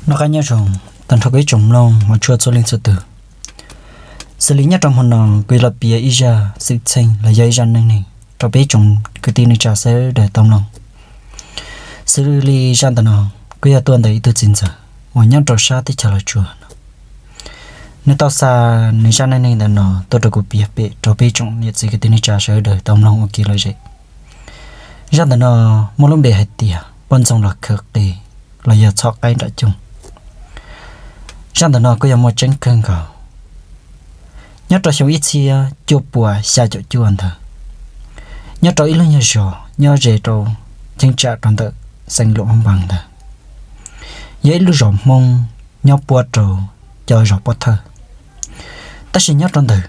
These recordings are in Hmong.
Noj qab nyob zoo tag nrho kuv ib tsoom mloog hmov tshua txhua leej txhua tus. Xws li nyob rau hmo no kuv yuav los piav ib zaj xwm txheej los yog ib zaj neej neeg rau peb ib tsoom kwv tij neej tsa sawv daws tau mloog. Xws li zaj ntawm no kuj yog tuaj ntawm ib tug txiv ntxawm uas nyob rau sab teb chaws Los Tsuas no. Nws tau xa nws zaj neej neeg ntawm no tuaj rau kuv piav pem rau peb ib tsoom niam txiv kwv tij neej tsa sawv daws tau mloog ua kev lom zem. Zaj ntawm no muaj lub npe hais tias poj ntxoog los khaws qe los yog txhom qaib nram cooj. Zaj ntawm no kuj yog muaj tseeb kawg nkaus. Nyob rau xyoo ib txhiab cuaj puas xya caum cuaj ntawd, nyob rau ib lub nyuag zos nyob ze rau cheeb tsam rau ntawm xeev Luam Phab Npas ntawd, yog ib lub zos Hmoob nyob puab rau cov zos pob thawj. Tab sis nyob rau ntawm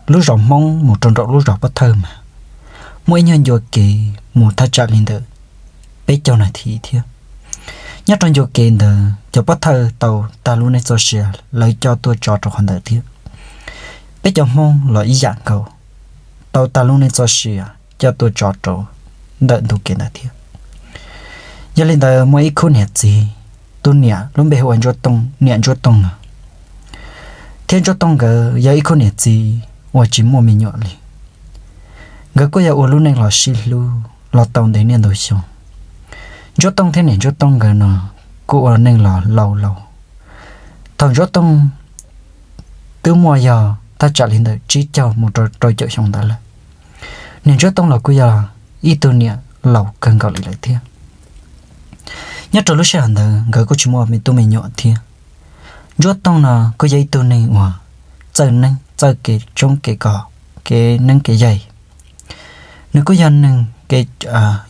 lub zos Hmoob mus rau nraum lub zos pob thawj mas muaj ib nyuag ncua kev mus thaj tsam li ntawm peb caug nas this thiab. Nyob rau ncua kev ntawd cov pob thawj tau tag lub neej txoj sia lawv coj tuaj tso rau qhov ntawd thiab. Peb cov Hmoob los ib yam nkaus, tau tag lub neej txoj sia coj tuaj tso rau ntawm ntug kev ntawd thiab. Yog li ntawd muaj ib khub niam txiv, tus niam lub npe hu ua Ntsuab Tooj, niam Ntsuab Tooj no, thiab Ntsuab Tooj nkawd yog ib khub niam txiv uas tsis muaj me nyuam li. Nkawd kuj yog ua lub neej los sib hlub los tau ntev niaj ntau xyoo. Ntsuab Tooj thiab niam Ntsuab Tooj nkawd no kuj ua neej los laus laus. Thaum Ntsuab Tooj twb muaj yog thaj tsam li ntawm tsib caug mus rau rau caum xyoo ntawd lawm. Niam Ntsuab Tooj los kuj yog ib tug niam laus kawg nkaus li lawm thiab. Nyob rau lub sij hawm ntawd nkawd kuj tsis muaj me tub me nyuam thiab. Ntsuab Tooj no kuj yog ib tug neeg uas txawj neeb txawj kev tshoob kev kos, kev neeb kev yaig. Nws kuj yog neeg,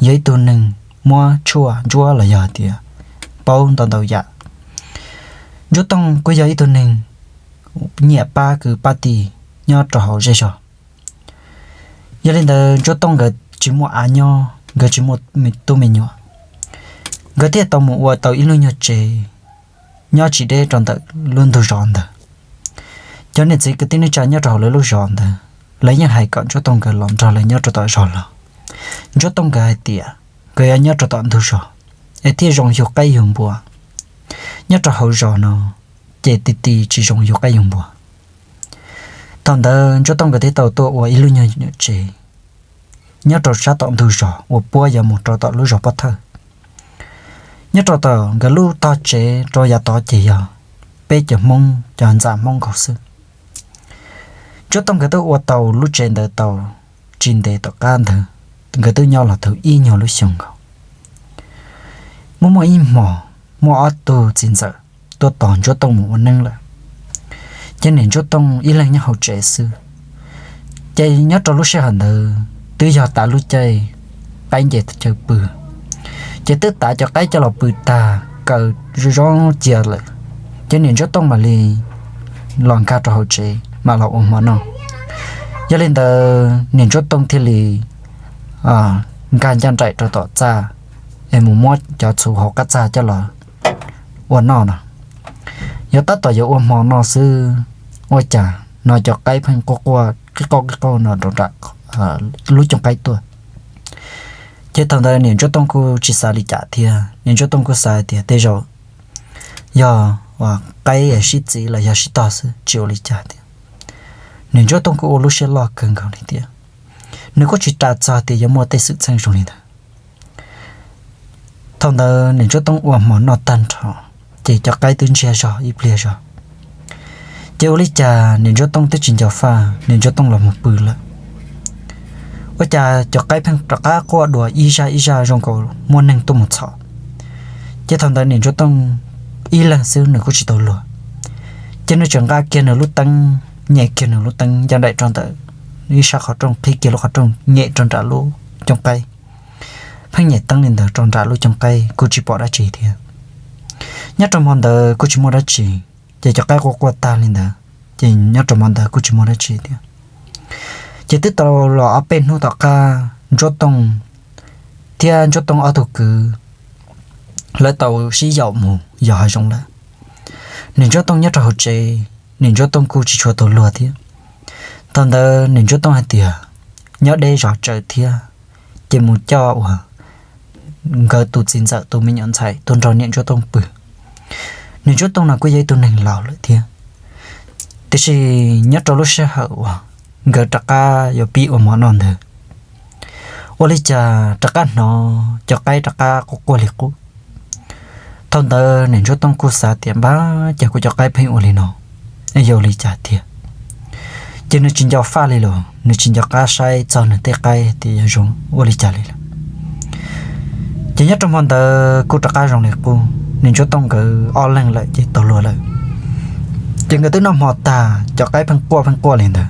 yog ib tug neeg muab tshuaj ntsuab los yog tias paub ntau ntau yam. Ntsuab Tooj kuj yog ib tug neeg nyiam pab kwv pab tij nyob rau hauv zej zog. Yog li ntawd Ntsuab Tooj nkawd tsis muaj av nyob, nkawd tsis muaj tub me nyuam, nkawd thiaj tau mus ua tau ib lub nyuag tsev nyob tsis deb rau ntawm lub ntug zos ntawd. Cov niam txiv kwv tij neej tsa nyob rau hauv lawv lub zos ntawd, lawv yeej hais kom Ntsuab Tooj nkawd los nrog lawv nyob rau tom zos los. Ntsuab Tooj nkawd hais tias nkawd yuav nyob rau tom ntug zos es thiaj zoo yug qaib yug npua. Nyob rau hauv zos no ces ti ti tsis zoo yug qaib yug npua. Thaum ntawd Ntsuab Tooj nkawd thiaj tau tuaj ua ib lub nyuag tsev nyob rau sab tom ntug zos uas puab yuav mus rau tom lub zos pob thawj. Nyob rau tom nkawd lub tog tsev rau yav tod ces yog peb cov Hmoob, cov ntxa Hmoob nkaus xwb. Ntsuab Tooj nkawd twb ua tau lub tsev ntawd tau tsis ntev tom qab ntawd, nkawd twb nyob los tau ib nyuag lub xyoo nkaus. Muaj muaj ib hmos, muaj ob tug txiv ntxawm tuaj tos Ntsuab Tooj mus ua neeb lawm, ces niam Ntsuab Tooj ib leeg nyob hauv tsev xwb. Ces nyob rau lub sij hawm ntawd twb yog tav lub caij qaib nce chaw pw, ces twb tav cov qaib coj los pw tag kaw zoo cia lawm, ces niam Ntsuab Tooj mam li los nkag rau hauv tsev mam los ua hmo noj. Yog li ntawd niam Ntsuab Tooj thiaj li nkag ncaj nraim rau tom txaj es mus muab cov txhuv hauv qab txaj coj los ua noj no. Yog tab tom yuav ua hmo noj xwb, ua cas no cov qaib pheej quaj quaj qib qauj qib qauj no rau nram lub cooj qaib tuaj. Ces thaum ntawd niam Ntsuab Tooj kuj tsis xav li cas thiab, niam Ntsuab Tooj kuj xav tias tej zaum yog qaib sib txiv los yog sib tog xwb tsis ua li cas thiab. Niam Ntsuab Tooj kuj ua lub siab loj kawg nkaus li thiab, nws kuj tsis ras txog tias yuav muaj tej xwm txheej zoo li ntawd. Thaum ntawd niam Ntsuab Tooj ua hmo noj tag nrho, ces cov qaib twb ntsiag zog ib pliag zog. Ces ua li cas niam Ntsuab Tooj twb tsis nco faj, niam Ntsuab Tooj los mus pw lawm, ua cas cov qaib pheej rov qab quaj dua ib zaj ib zaj zoo nkaus muaj neeg tuaj mus txhom. Ces thaum ntawd niam Ntsuab Tooj ib leeg xwb nws kuj tsis tau luag, ces nws tseem nqa kiag nws lub teeb, nyem kiag nws lub teeb ncaj nraim rau ntawm ib sab qhov rooj, qhib kiag lub qhov rooj nyem rau nram lub cooj qaib. Pheej nyem teeb li ntawd rau nram lub cooj qaib kuj tsis pom dab tsi thiab. Nyob rau hmo ntawd kuj tsis muaj dab tsi, ces cov qaib quaj quaj tag li ntawd, ces nyob rau hmo ntawd kuj tsis muaj dab tsi thiab. Ces twb tau los ob peb hnub tom qab Ntsuab Tooj thiab Ntsuab Tooj ob tug kwv lawv tau sib yaum mus yos hav zoov lawm. Niam Ntsuab Tooj nyob rau hauv tsev, niam Ntsuab Tooj kuj tsis tshua tau luag thiab. Thaum ntawd niam Ntsuab Tooj hais tias nyob deb zos tsawv thiab, ces mus coj uas nkawd tus txiv ntxawm tus me nyuam ntxhais tuaj nrog niam Ntsuab Tooj pw. Niam Ntsuab Tooj no kuj yog ib tug neeg laus lawm thiab, tiam sis nyob rau lub sij hawm uas nkawd rov qab yuav pib ua mov noj ntawd, ua li cas rov qab hnov cov qaib rov qab quaj quaj li qub. Thaum ntawd niam Ntsuab Tooj kuj xav tias npab cas kuv cov qaib pheej ua li no, yog ua li cas tiag. Ces nws tsis nco faj li los nws tsis nco qab saib txog nws tej qaib tias yog zoo ua li cas li lawm. Ces nyob rau hmo ntawd kuj rov qab zoo li qub, niam Ntsuab Tooj nkawd ob leeg lawm ces tau luag lawm. Ces nkawd twb noj hmo tag cov qaib pheej quaj pheej quaj li ntawd.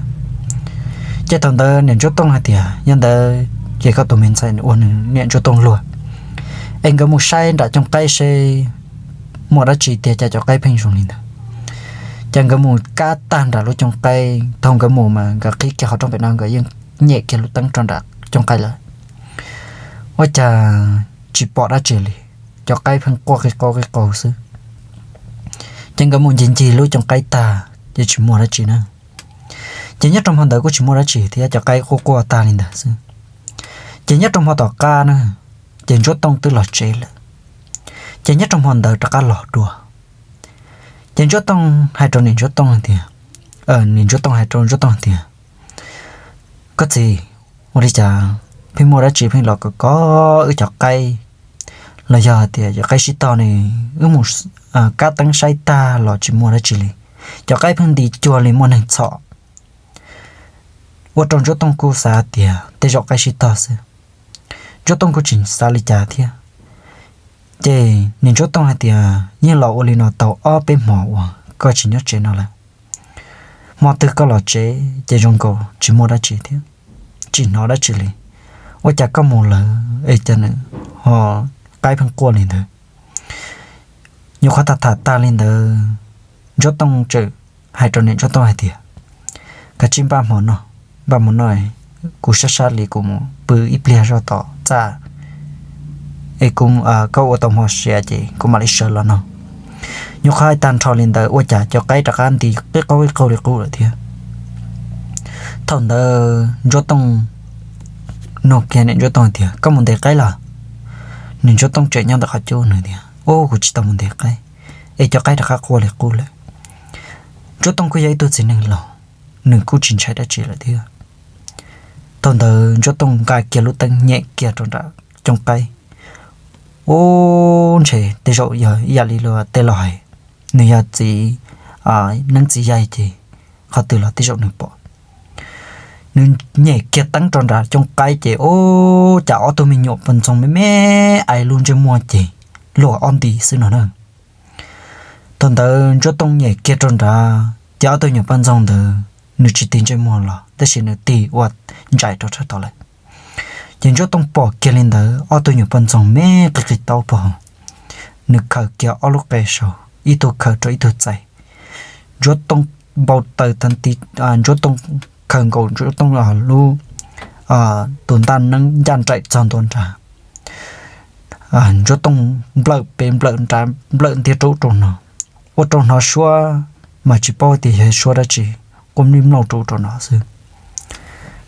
Ces thaum ntawd niam Ntsuab Tooj hais tias yog ntawd ces koj tus me ntxhais ua nws niam Ntsuab Tooj luag, es nkawd mus saib nram cooj qaib seb muaj dab tsi tiag cas cov qaib pheej zoo li ntawd. Ces nkawd mus kab tag nram lub cooj qaib, thaum nkawd mus mas nkawd qhib kiag qhov rooj pem no nkawd yeej nyem kiag lub teeb rau nram cooj qaib lawm. Ua cas tsis pom dab tsi li, cov qaib pheej quaj qi qau qi qau xwb. Ces nkawd mus ncig ncig lub cooj qaib tag ces tsis muaj dab tsi na. Ces nyob rau hmo ntawd kuj tsis muaj dab tsi thiab, cov qaib quaj quaj tag li ntawd xwb. Ces nyob rau hmo tom qab na, ces Ntsuab Tooj twb los tsev lawm. Ces nyob rau hmo ntawd rov qab los dua, ces Ntsuab Tooj hais rau niam Ntsuab Tooj tias, niam Ntsuab Tooj hais rau Ntsuab Tooj tias, koj txiv, ua li cas pheej muaj dab tsi pheej los kov kov wb cov qaib, los yog hais tias cov qaib sib tog ne, wb mus kab teeb saib tag los tsis muaj dab tsi li, cov qaib pheej nti cuag li muaj neeg txhom. Ua rau Ntsuab Tooj kuj xav tias tej zaum qaib sib tog xwb. Ntsuab Tooj kuj tsis xav li cas thiab. Ces niam Ntsuab Tooj hais tias yeej los ua li no tau ob peb hmo uas koj tsis nyob tsev no lawm. Hmo twg koj los tsev ces zoo nkaus tsis muaj dab tsi thiab, tsis hnov dab tsi li. Ua cas koj mus lawm es cas nws ho qaib pheej quaj li ntawd? Nyuam qhuav tham tham tag li ntawd, Ntsuab Tooj txawm hais rau niam Ntsuab Tooj hais tias, koj cia li npaj hmo noj, npaj hmo noj, kuv sab sab li kuv mus pw ib pliag zog tom txaj es kuv, koj ua tau hmo siav ces kuv mam li sawv los noj. Nyuam qhuav hais tag nrho li ntawd ua cas cov qaib rov qab nti qib qaug qib qaug li qub lawm thiab. Thaum ntawd Ntsuab Tooj nug kiag niam Ntsuab Tooj tias, koj mus ntes qaib los? Niam Ntsuab Tooj tseem nyob ntawm qhov cub nws tias, ub, kuv tsis tau mus ntes qaib, es cov qaib rov qab quaj li qub lawm. Ntsuab Tooj kuj yog ib tug txiv neej laus, nws kuj tsis ntshai dab tsi lawm thiab. Thaum ntawd Ntsuab Tooj nqa kiag lub teeb nyem kiag rau nram cooj qaib. Ub, ntshe tej zaum yog ib yam li luag tej laus hais, nws yog txiv neeb txiv yaig ces qhov twg los tej zaum nws pom. Nws nyem kiag teeb rau nram cooj qaib ces ub, cas ob tug me nyuam poj ntxoog me me ais lub ntsej muag ces luag ob nti xwb no na. Thaum ntawd Ntsuab Tooj nyem kiag rau nrad ces ob tug nyuam poj ntxoog ntawd nws tsis tig ntsej muag los tab sis nws tig ua ntsais rau sab tod lawm. Ces Ntsuab Tooj pom kiag li ntawd ob tug nyuam poj ntxoog me qig qig taub pog, nws khaws kiag ob lub qe saud ib tug khaws rau ib tug txais. Ntsuab Tooj npau taws tag ti, Ntsuab Tooj khaws nkaus Ntsuab Tooj lub, tus ntaj neeb ncaj nraim txog ntua nrad. Ntsuab Tooj nplawm pem nplawm nrad nplawm ntiag rau ub rau no, ua rau hnov suab mas tsis paub tias yog suab dab tsi, quaj mlij mlooj rau ub rau no xwb.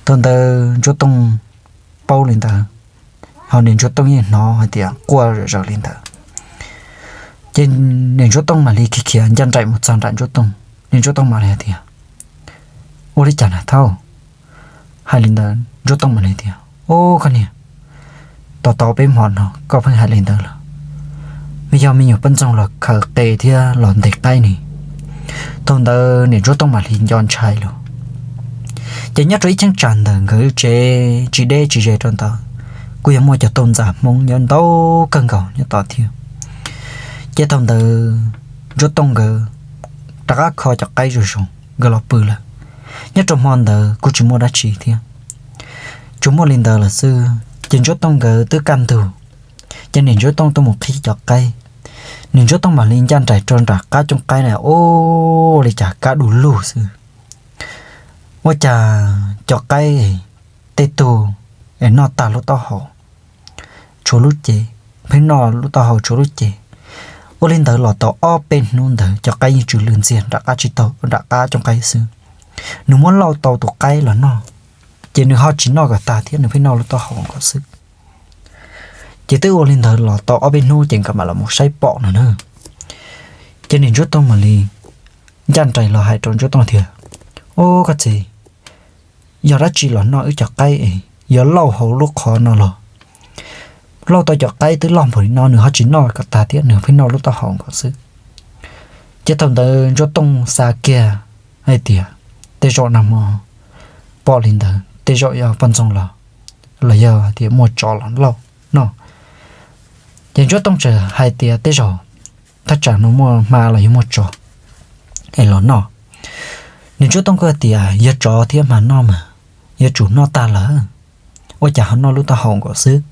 Thaum ntawd Ntsuab Tooj paub li ntawd, ho niam Ntsuab Tooj yeej hnov hais tias quaj zom zaws li ntawd. Ces niam Ntsuab Tooj mam li khiav khiav ncaj nraim mus txog nram Ntsuab Tooj, niam Ntsuab Tooj mam li hais tias, ua li cas na thaub? Hais li ntawd Ntsuab Tooj mam li tias, ub, koj niam, tos tau peb hmo no koj pheej hais li ntawd los, mas yog me nyuam poj ntxoog los khaws qe thiab los ntes qaib ne. Thaum ntawd niam Ntsuab Tooj mam li nco ntshai lawm. Ces nyob rau ib cheeb tsam ntawm nkawd tsev tsis deb tsis ze rau ntawd, kuj yog muaj cov tauj ntxas Hmoob nyob ntau kawg nkaus nyob tod thiab. Ces thaum ntawd Ntsuab Tooj nkawd rov qab kho cov qaib zoo zoo nkawd los pw lawm. Nyob rau hmo ntawd kuj tsis muaj dab tsi thiab, tsuas muaj li ntawd lawm xwb. Ces Ntsuab Tooj nkawd twb kaj ntug, ces niam Ntsuab Tooj tuaj mus qhib cov qaib. Niam Ntsuab Tooj mam li ncaj nraim rau nram qab cooj qaib na, ua li cas kaj du lug xwb. Ua cas cov qaib tej tug es noj tag lub taub hau tshuav lub cev, pheej noj lub taub hau tshuav lub cev. Ua li ntawd los tau ob peb hnub ntawd cov qaib yeej tsw lwj ntxiag nram qab tsib taug nram qab cooj qaib xwb. Nws muab lauj tau tus qaib los noj, ces nws ho tsis noj kom tag thiab nws pheej noj lub taub hau nkaus xwb. Ces twb ua li ntawd los tau ob peb hnub ces nkawd mam los mus saib pom no na. Ces niam Ntsuab Tooj mam li ncaj nraim los hais rau Ntsuab Tooj tias, Ub, koj txiv, yog dab tsi los noj wb cov qaib es yuav lauj hauv lub qhov no los? Lauj tau cov qaib twb loj npaum li no nws ho tsis noj kom tag thiab, nws pheej noj lub taub hau nkaus xwb. Ces thaum ntawd Ntsuab Tooj xav kiag hais tias, Tej zaum nag hmo pom li ntawd tej zaum yog poj ntxoog los, los yog tias muaj tsov los lauj no. Ces Ntsuab Tooj txawm hais tias, Tej zaum thaj tsam no muaj hma los yog muaj tsov es los noj. Niam Ntsuab Tooj kuj hais tias, Yog tsov thiab hma noj mas yuav tsum noj tag lawm, ua cas ho noj lub taub hau nkaus xwb?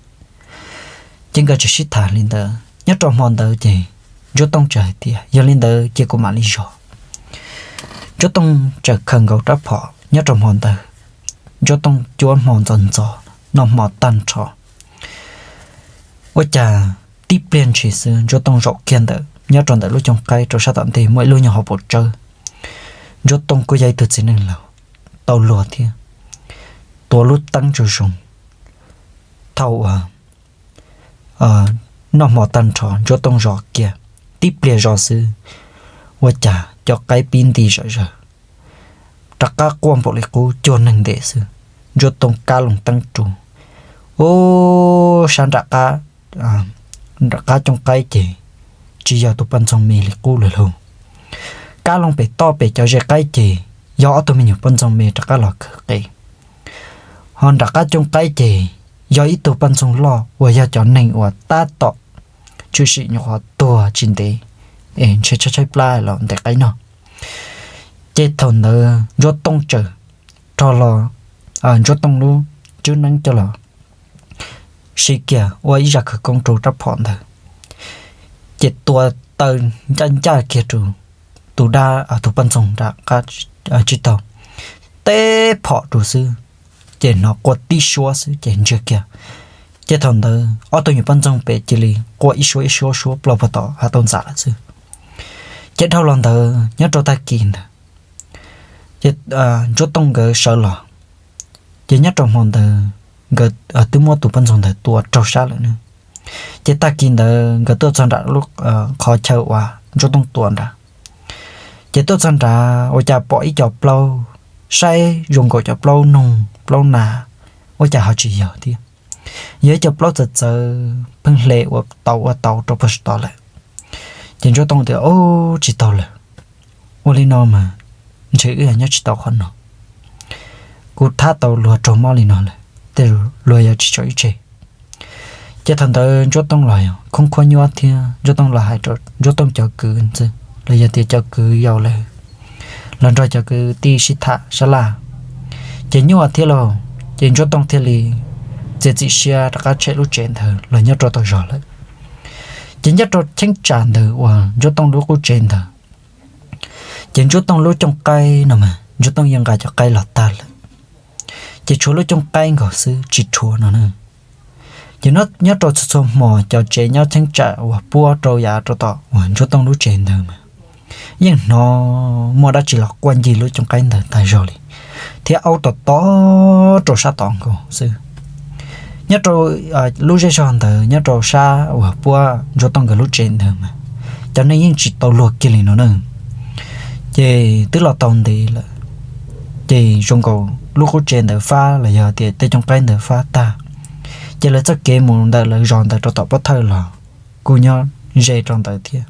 Ces nkawd txawm sib tham li ntawd. Nyob rau hmo ntawd ces Ntsuab Tooj txawm hais tias, Yog li ntawd ces kuv mam li zov. Ntsuab Tooj txawm khaws nkaus rab phom nyob rau hmo ntawd. Ntsuab Tooj cuab hmo ntxov ntxov, noj hmo tag nrho. Ua cas tib pliag ntshis xwb Ntsuab Tooj zaum kiag ntawm nyob rau ntawm lub cooj qaib rau sab tom ntej muaj ib lub nyuag hauv paus tsawb. Ntsuab Tooj kuj yog ib tug txiv neej laus tau luag thiab, tuav lub teeb zoo zoo. Thaum uas noj hmo tag nrho Ntsuab Tooj zov kiag, tib pliag zov xwb, ua cas cov qaib pib nti zom zaws, rov qab quaj npaum li qub cuag neeg ntes xwb. Ntsuab Tooj kab loo teeb rus, ub, sab nram qab, nram qab cooj qaib ces tsis yog tus poj ntxoog me li qub lawm lauj. Kab loo pem toj pem cov ze qaib ces yog ob tug me nyuam poj ntxoog me rov qab los khawm qe. Ho nram qab cooj qaib ces yog ib tug poj ntxoog loj uas yog cov neeg uas tab tom tshwm sim nyuam qhuav tuag tsis ntev es ntshe tshaib tshaib plab los ntes qaib noj. Ces thaum ntawd Ntsuab Tooj txawm rho los, Ntsuab Tooj lub tswb neeb coj los sib kiag ua ib zaj khawv koob rau rab phom ntawd, ces tua taw ncaj ncaj kiag rau tus dab, tus poj ntxoog nram qab tsib taug, teb phom rau xwb, ces hnov quaj tib suab xwb ces ntsiag kiag. Ces thaum ntawd ob tug nyuam poj ntxoog pem cia li quaj ib suab ib suab suab ploj puag tom hav tauj ntxas lawm xwb. Ces dhau los ntawd nyob rau tag kis ntawd, ces Ntsuab Tooj nkawd sawv los, ces nyob rau hmo ntawd nkawd twb muab tus poj ntxoog ntawd tua raug sab lawm ne. Ces tag kis ntawd nkawd tuaj txog nram lub qhov chaw uas Ntsuab Tooj tua nrad. Ces tuaj txog nrad ua cas pom ib co plaub, saib zoo nkaus cov plaub noog plaub nas, ua cas ho tsis yog thiab, yog ib co plaub txawv txawv pheej hle ua tau ua tau rau puag saum tod lawm. Ces Ntsuab Tooj tias, Ub, tsis tau lawm, ua li no mas ntshe wb yog nyob tsis tau qhov no, kuv thab tau luag raug mob li no lawm, tej luag yuav tsis tso wb tseg. Ces thaum ntawd Ntsuab Tooj los khoob khuab nyuab thiab Ntsuab Tooj los hais rau Ntsuab Tooj cov kwv ntxawg los yog tias cov kwv yau lawm, los nrog cov kwv tij sib tham sab laj, ces nyuaj thiab lauj. Ces Ntsuab Tooj thiaj li txiav txim siab rov qab tshem lub tsev ntawd los nyob rau tom zos lawm. Ces nyob rau cheeb tsam ntawd uas Ntsuab Tooj lub qub tsev ntawd, ces Ntsuab Tooj lub cooj qaib no mas Ntsuab Tooj yeej nqa cov qaib los tag lawm, ces tshuav lub cooj qaib nkaus xwb tsis rhuav no na. Ces nyob rau txhua txhua hmo cov tsev nyob cheeb tsam uas puab rau yav rau tom uas Ntsuab Tooj lub tsev ntawd mas yeej hnov muaj dab tsi los quaj ncig lub cooj qaib ntawd tag zog li, thiab aub tom tom rau sab tod nkaus xwb. Nyob rau lub zej zog ntawd nyob rau sab uas puab Ntsuab Tooj nkawd lub tsev ntawd mas cov neeg yeej tsis tau luag kiag li no na. Ces twb los tau ntev lawm, ces zoo nkaus lub qub tsev ntawd fab los yog tias tej cooj qaib ntawd fab tag, ces lawv txoj kev mus ntawm lawv zos ntawd rau tom pob thawj los kuj nyob ze rau ntawd thiab.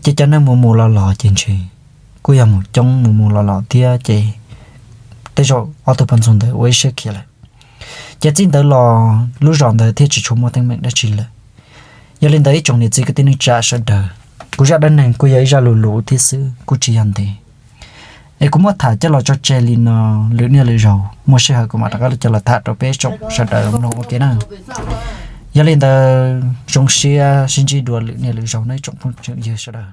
Ces cov neeg mus mus los los ces ntshe kuj yog mus coob mus mus los los thiab, ces tej zaum ob tug poj ntxoog ntawd ua ib siab khiav lawm. Ces txij ntawd los lub zos ntawd thiaj tsis tshua muaj teeb meem dab tsi lawm. Yog li ntawd ib tsoom niam txiv kwv tij neej tsa sawv daws, kuv zaj dab neeg kuj yog ib zaj lus luv thiab xwb kuj tsis yog ntev, es kuv muab tham coj los tso tseg li no, lwm niaj lwm zaus muaj sij hawm kuv mam rov qab coj los tham rau peb tsoom sawv daws mloog ua ke na. Yog li ntawd zoo siab sib ntsib dua lwm niaj lwm zaus nawb tsoom phooj ywg sawv daws.